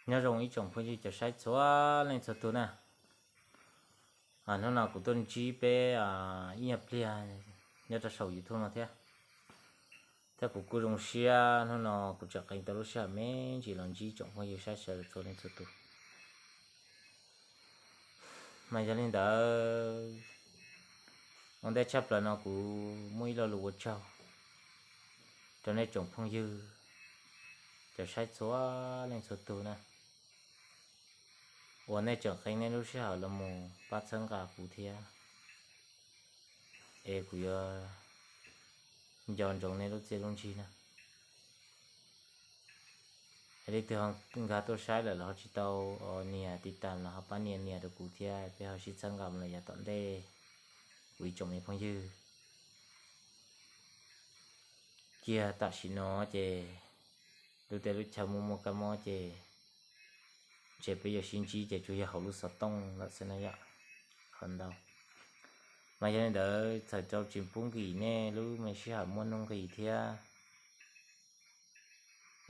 Nyob zoo ib tsoom phooj ywg cov saib txhua leej txhua tug na. Hnub no kuv tuaj ntsib peb ib nyuag pliag nyob rau saum YouTube no thiab. Thiab kuv kuj zoo siab hnub no kuv tseem qee tau lub sij hawm me ntsis los ntsib tsoom phooj ywg saib sawv daws txhua leej txhua tug. Mas yog li ntawd, ua ntej tshaj plaws no kuv muaj ib lo lus ua tsaug rau nej tsoom phooj ywg cov saib txhua leej txhua tug na, uas nej tseem qee nej lub sij hawm los mus pab txhawb nqa kuv thiab, es kuv yuav nco ntsoov nej lub txiaj lub ntsig na. Yog leej twg ho nkag tuaj saib lawm los ho tsis tau nias tiv tas los ho pab nias nias rau kuv thiab, peb ho sib txhawb nqa mus lawm yav tom ntej, kuv ib tsoom me phooj ywg. Kiag tam sim no ces lub teb lub chaw muaj muaj kab mob ces ntshe peb yuav sib ntsib ces tsuas yog hauv lub xov tooj lawm xwb na yom, qhov ntau. Mas yog li ntawd txawm rau tsis pub nkim nej lub me sij hawm muaj nuj nqis thiab,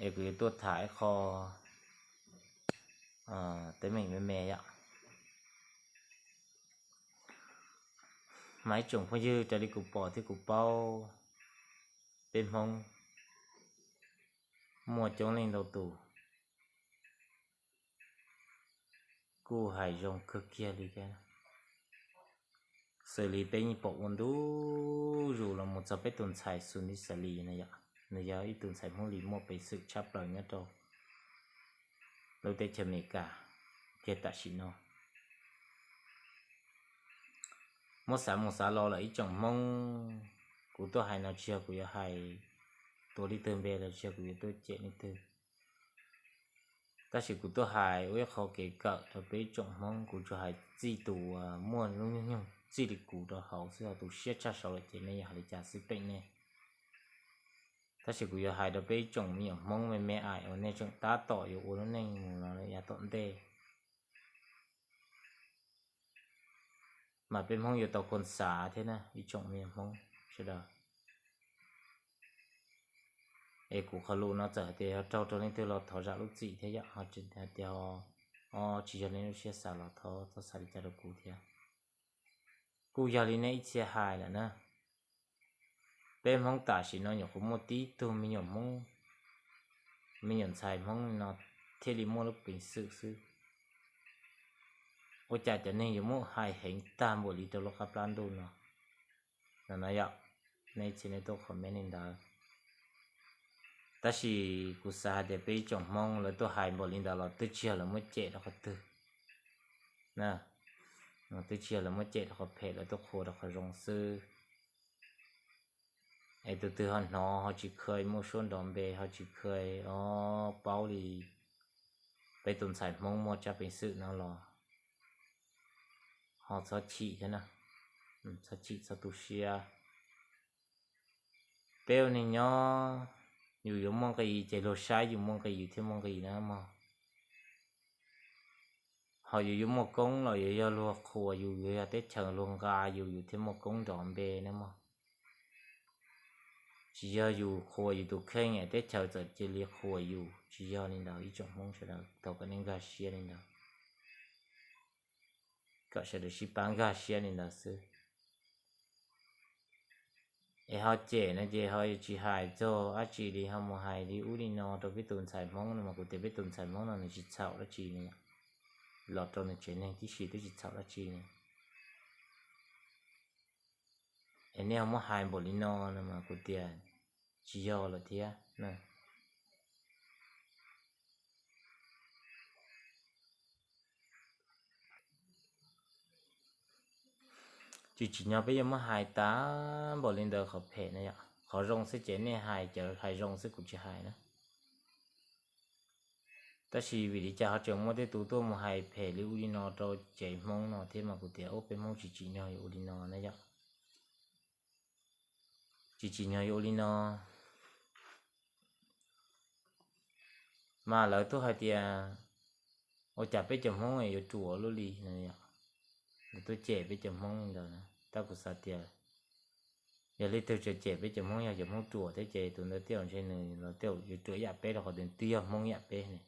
es kuv yuav tuaj tham ib qho teeb meem me me yom. Mas ib tsoom phooj ywg, raws li kuv pom thiab kuv paub, peb Hmoob muaj coob leej ntau tus kuj hais zoo kawg kiag li thiab. Xws li peb yeej pom ua ntu zus los mus txog peb tus ntxhais Xus Nti Xas Lis no yom, nws yog ib tug ntxhais Hmoob Lis muaj peev xwm tshaj plaws nyob rau lub teb chaws Amelikas kiag tam sim no. Muab xav mus xav los lawm ib tsoom Hmoob, kuv tuaj hais no tsis yog kuv yuav hais tua leej twg npe los tsis yog kuv yuav tuaj cem leej twg, tab sis kuv tuaj hais ua ib qho kev kawm rau peb ib tsoom Hmoob. Kuv tsuas hais txij tus uas muaj lub nyoog nyoog txij li kuv rau hauv xwb, ho tus siab tshaj saud lawm ces nej yuav hais li cas xwb peem nej. Tab sis kuv yuav hais rau peb ib tsoom me nyuam Hmoob me me aim uas nej tseem tab tom yuav ua lub neej mus no yav tom ntej, mas peb Hmoob yuav tau kho xav thiab na ib tsoom me nyuam Hmoob sawv daws. Es kuv qhov lus no txawm hais tias yog raug rau leej twg los thov zam lub txim thiab yom, hais tias ho tsis yog li lub siab xav los thov txhob xav li cas rau kuv thiab. Kuj yog li nej ib txhia hais lawm na, peb Hmoob tam sim no nyuam qhuav muaj tib tug me nyuam Hmoob, me nyuam ntxhais Hmoob no thiaj li muaj lub peev xwm xwb. Ua cas cov neeg yuav muab hais heev tag npaum li rau lub qab plab ntuj no? No no yom, nej ib txhia nej tuaj comment li ntawd. Tab sis kuv xav hais tias peb ib tsoom Hmoob lawv tuaj hais npaum li ntawd los twb tsis yog lawv muab cem rau qhov twg na, twb tsis yog lawv muab cem rau qhov phem, lawv tuaj qhuas rau qhov zoo xwb. Es tus twg ho hnov ho tsis kheev muaj suab nrov npe, ho tsis kheev o paub li peb tus ntxhais Hmoob muaj tsab peev xwm no los ho txhob chim thiab na, txhob chim txhob tu siab. Peb ua neeg nyob, yus yuav muaj nqis ces luag saib yus muaj nqis yus thiaj muaj nqis na mog. Ho yus yuav muaj koob los yuav yog luag qhuas yus, yuav yog teb chaws luag nqa yus, yus thiaj muaj koob nrov npe na mog. Tsis yog yus qhuas yus tus kheej es teb chaws txawm cia li qhuas yus, tsis yog li ntawd ib tsoom Hmoob sawv daws, thov kom nej nkag siab li ntawd, kom sawv daws sib pab nkag siab li ntawd xwb. Es ho cem no ces ho tsis hais txog dab tsi li, ho mus hais li ub li no rau peb tus ntxhais Hmoob no mas kuv tias peb tus ntxhais Hmoob no nws tsis txhaum dab tsi li, los rau nws tsev neeg tib si twb tsis txhaum dab tsi li. Es nej ho muab hais npaum li no no mas kuv tias tsis yog lawm thiab. Tsis tsim nyog peb yuav muab hais tag npaum li ntawd qhov phem na yom. Qhov zoo xwb ces nej hais, cov hais zoo xwb kuv tsis hais na. Tab sis vim li cas ho tseem muaj tej tus tuaj mus hais phem li ub li no rau tsev Hmoob no thiab mas kuv tias ub, peb Hmoob tsis tsim nyog yuav ua li no na yom. Tsis tsim nyog yuav ua li no. Mas lawv tuaj hais tias ua cas peb cov Hmoob yuav ruam luaj li no, lawv tuaj cem peb cov Hmoob li ntawd na. Tab kuv xav tias yog leej twg tseem cem peb cov Hmoob yog cov Hmoob ruam thiab ces tus ntawd tej zaum ntshe nws los tej zaum yuav ruam ib yam peb rau qhov tias twb yog Hmoob ib yam peb ne.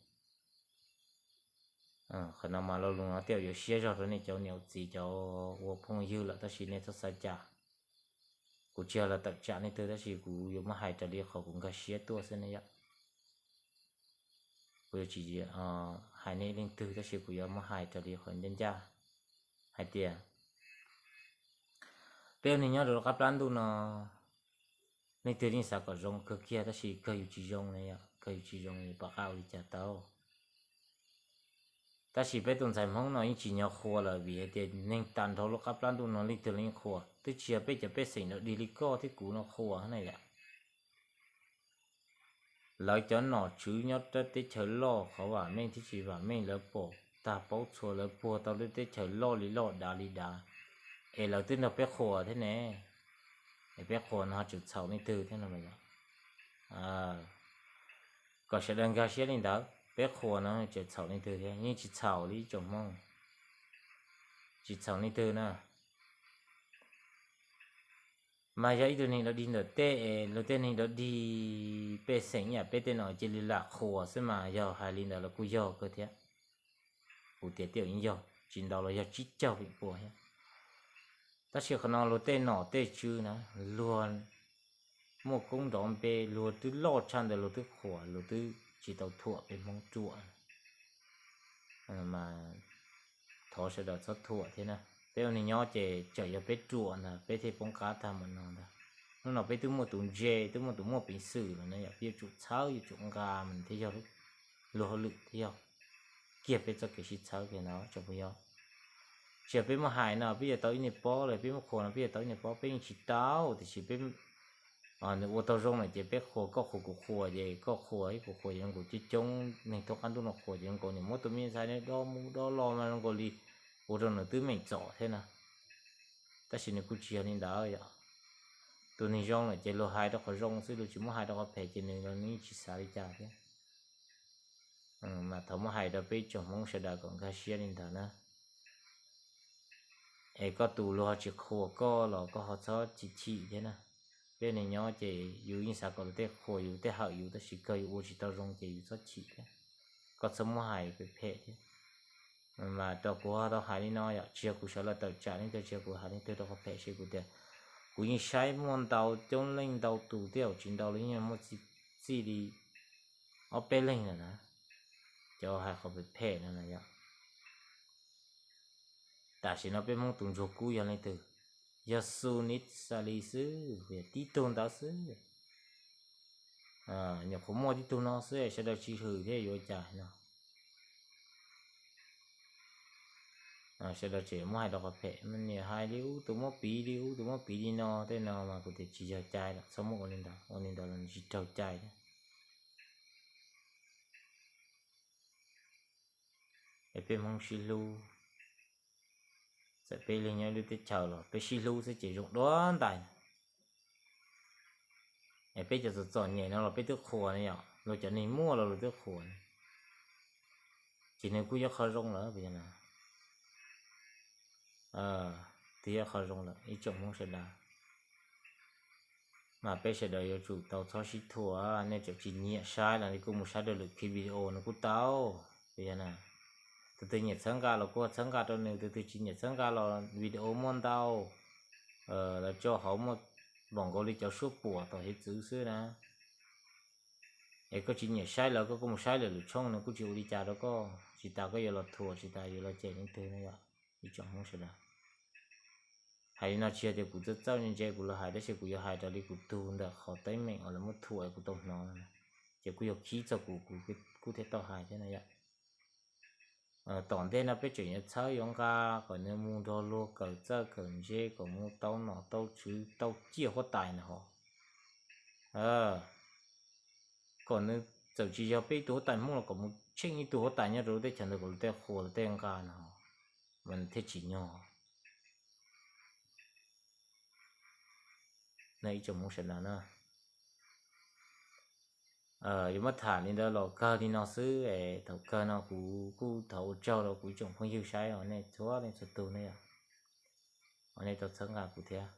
Qhov no mas lo lus no tej zaum yuav siab zog rau nej cov niam txiv cov ua phooj ywg lawm tab sis nej txhob xav cas. Kuv tsis yog los tawm tsam leej twg tab sis kuv yuav muab hais raws li qhov kuv nkag siab tuaj xwb ne yom. Kuv yuav tsis hais nej leej twg tab sis kuv yuav muab hais raws li qhov ncaj ncaj hais tias peb ua neeg nyob rau lub qab plab ntuj no, leej twg yeej xav kom zoo kawg kiag tab sis kawg yus tsis zoo na yom, kawg yus tsis zoo yus pom qab ua li cas tau. Tab sis peb tus ntxhais Hmoob no yeej tsis nyob qhuas lawm vim hais tias neeg tag nrho lub qab plab ntuj no leej twg los yeej qhuas, twb tsis yog peb cov pej xeem dog dig li koj thiab kuv no qhuas na yom. Lawv cov nom tswv nyob rau teb chaws loj qhov vam meej thiab tsis vam meej lawv pom tag paub txhua, lawv puag tau lub teb chaws loj li loj dav li dav, es lawv twb nrog peb qhuas thiab ne. Es peb qhuas no ho tseem txhaum leej twg thiab no yom? Kom sawv daws nkag siab li ntawd, peb qhuas no tseem txhaum leej twg thiab? Yeej tsis txhaum li ib tsoom Hmoob, tsis txhaum leej twg na. Mas yog ib tug neeg dog dig ntawm tej es luag tej neeg dog dig pej xeem ib yam peb tej no cia li lam qhuas xwb mas yog hais li ntawd los kuj yog kawg thiab. Kuv tias tej zaum yeej yog tsis ntau los yog tsib caug feem pua thiab. Tab sis qhov no luag tej nom tej tswv na, luag muaj koob nrov npe, luag twb loj tshaj ntawd luag twb qhuas, luag twb tsis tau thuam peb Hmoob ruam. Mas thov sawv daws txhob thuam thiab na. Peb ua neeg nyob ces txawm yog peb ruam ntag peb thiaj poob qab tag mus no ntag. Hnub no peb twb muaj tus ntse, twb muaj tus muaj peev xwm lawm na yom, peb yuav tsum txhawb yuav tsum nqa mas thiaj yog luag hauj lwm thiaj yog kiag peb txoj kev sib txhawb kiag ntag tsoom phooj ywg. Tsis yog peb muab hais no peb yuav tau ib niag pob los peb muab qhuas no peb yuav tau ib niag pob, peb yeej tsis tau, tiam sis peb nws ua tau zoo lawm ces peb qhuas, koj qhuas kuv qhuas ces koj qhuas ib kuv qhuas ces zoo nkaus coob coob neeg thoob qab ntuj no qhuas ces zoo nkaus nws muab tus me ntxhais no dob mus dob los mas zoo nkaus li ua rau nws twb meem txom thiab na. Tab sis nws kuj tsis yog li ntawd yom. Tus neeg zoo lawm ces luag hais rau qhov zoo xwb, luag tsis muab hais rau qhov phem ces nws los nws yeej tsis xav li cas thiab. Mas thov muab hais rau peb tsoom Hmoob sawv daws kom nkag siab li ntawd na. Es koj tus luag ho tsis qhuas koj los koj ho txhob chim chim thiab na. Peb neeg nyob ces yus yeej xav kom luag tej qhuas yus tej hawm yus tab sis kawg yus ua tsis tau zoo ces yus txhob chim thiab. Koj txhob muab hais phem phem thiab. Mas rau kuv ho tau hais li no yom, tsis yog kuv sawv los tawm tsam leej twg, tsis yog kuv hais leej twg rau qhov phem, seb kuv tias kuv yeej saib muaj ntau coob leej ntau tus tej zaum tsis ntau los yeej muaj txij li ob peb leeg lawm na, cov hais qhov phem phem no na yom. Tam sim no peb Hmoob tus ntsuag kub yog leej twg? Yog Xu Nib Xa Li xwb, tib tug ntawd xwb. Nyuam qhuav muaj tib tug no xwb sawv daws tsis hwm thiab yuav cas no. Sawv daws tseem muab hais rau qhov phem, niam hais li ub tus muab piv li ub tus muab piv li no tej no mas kuv tias tsis yog cai lawm, txhob muab ua li ntawd, ua li ntawd los tsis raug cai thiab. Es peb Hmoob sib hlub, txawm peb leeg nyob lub teb chaws los peb sib hlub xwb ces zoo dua ntais. Es peb cov txom txom nyem no los peb twb qhuas ne yom, luag cov neeg muaj los luag twb qhuas ne. Ces nws kuj yog qhov zoo lawm puas yog na? Twb yog qhov zoo lawm ib tsoom Hmoob sawv daws. Mas peb sawv daws yuav tsum tau txhob sib thuam, nej tseem tsis nyiam saib los nej kuj mus saib rau lwm khib video no kuj tau, puas yog na? Tus twg nyiam txhawb nqa los kuj txhawb nqa rau nws, tus twg tsis nyiam txhawb nqa los video muaj ntau, lawv tso hauv muaj npaum nkaus li cov suab puam tom hiav txwv xwb na. Es koj tsis nyiam saib lawv koj kuj mus saib lwm lwm tshooj, nws kuj tsis ua li cas rau koj, tsis tas koj yuav los thuam tsis tas yuav los cem leej twg na yom, ib tsoom Hmoob sawv daws. Hais li no tsis yog tias kuv txawj txawj ntse kuv los hais tab sis kuv yuav hais raws li kuv tug ntawm qhov teeb meem uas lawv muab thuam kuv tau hnov no, ces kuj yog khib txog kuv, kuv kuj thiaj tau hais thiab na yom. Tom ntej no peb tseem yuav txhawb yuav nqa kom nws mus nrog luag kawm txawj kawm ntse kom mus tau nom tau tswv tau ciaj huab tais na ho. Kom nws txawm tsis yog peb ib tug huab tais Hmoob los kom mus tsheej ib tug huab tais nyob rau lub teb chaws ntawd kom luag tej qhuas luag tej nqa no mas nws thiaj tsim nyog. Ib tsoom Hmoob sawv daws na, yuav muab tham li ntawd los kawg li no xwb es thaum kawg no kuv kuj thov ua tsaug rau kuv ib tsoom phooj ywg saib os, nej txhua leej txhua tug ne yom, nej tau txhawb nqa kuv thiab.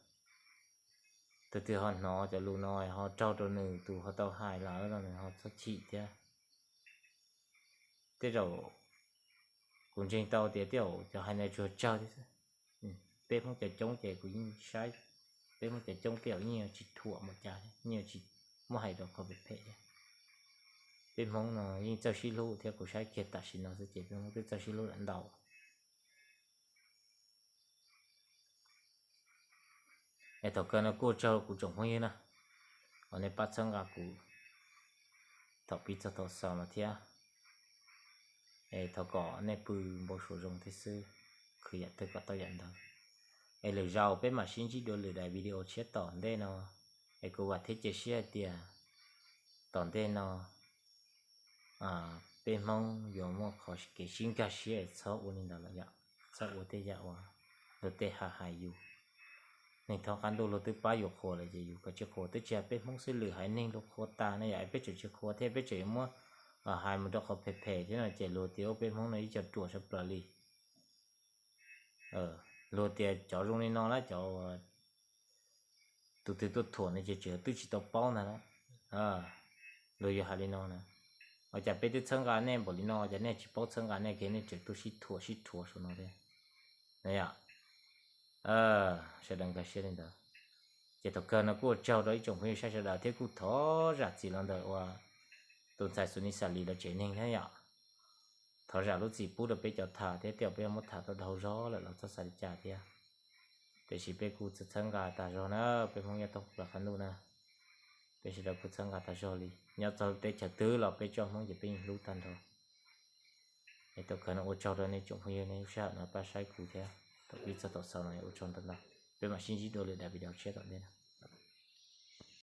Tus twg ho hnov cov lus no ho raug rau nws, tus ho tau hais lawm los nws ho txhob chim thiab. Tej zaum Kuv ntseeg tau tias tej zaum cov hais no tsuas tsawg thiab xwb. Peb Hmoob cov coob ces kuv yeej saib, peb Hmoob cov coob tej zaum yeej yuav tsis thuam npaum cas, yeej yuav tsis muab hais rau qhov phem phem thiab. Peb Hmoob no yeej txawj sib hlub thiab, kuv saib kiag tam sim no xwb ces peb Hmoob twb txawj sib hlub lawm ntau. Es thaum kawg no kuj ua tsaug kuv tsoom phooj ywg na, uas nej pab txhawb nqa kuv thaum pib txog thaum xaus no thiab. Es thov kom nej pw npau suav zoo thiab xwb, khwv yam twg kom tau yam ntawd. Es lwm zaus peb mam sib ntsib dua lwm daim video tshiab tom ntej no. Es kuv vam thiab cia siab hais tias tom ntej no peb Hmoob yuav muaj qhov kev sib nkag siab es txhob ua li ntawd lawm yom, txhob ua tej yam uas luag tej hais hais yus. Neeg thoob qab ntuj luag twb pab yus qhuas lawm ces yus kom tsis qhuas, twb tsis hais peb Hmoob xwb, lwm haiv neeg luag qhuas tas no yom, peb tseem tsis qhuas thiab peb tseem yuav muab hais mus rau qhov phem phem thiab no ces luag tias ua peb Hmoob no ib co ruam sab plaws li. Luag tias cov zoo li no na, cov tus twg tuaj thuam no ces tseem twb tsis tau paub ntag na. Luag yuav hais li no na, ua cas peb twb txhawb nqa nej npaum li no, cas nej tsis paub txhawb nqa nej kiag, nej tseem tuaj sib thuam sib rhuav saum no thiab na yom. Sawv daws nkag siab li ntawd. Ces thaum kawg no kuj ua tsaug rau ib tsoom phooj ywg saib sawv daws thiab kuj thov zam txim los ntawm uas tus ntxhais Xus Nis Xas Lis lawv tsev neeg thiab yom. Thov zam lub txim pub rau peb cov tham thiab, tej zaum peb muab tham tau dhau zog lawm los txhob xav li cas thiab. Tiam sis peb kuj txhawb nqa tas zog na, peb Hmoob nyob thoob plaws qab ntuj na, peb sawv daws kuj txhawb nqa tas zog li. Nyob txog teb chaws twg los peb tsoom Hmoob ces peb yeej hlub tag nrho. Es thaum kawg no ua tsaug rau nej tsoom phooj ywg nej lub sij hawm no pab saib kuv thiab. Thaum pib txog thaum xaus no ua tsaug ntau ntau. Peb mam sib ntsib dua lwm daim video tshiab tom ntej na.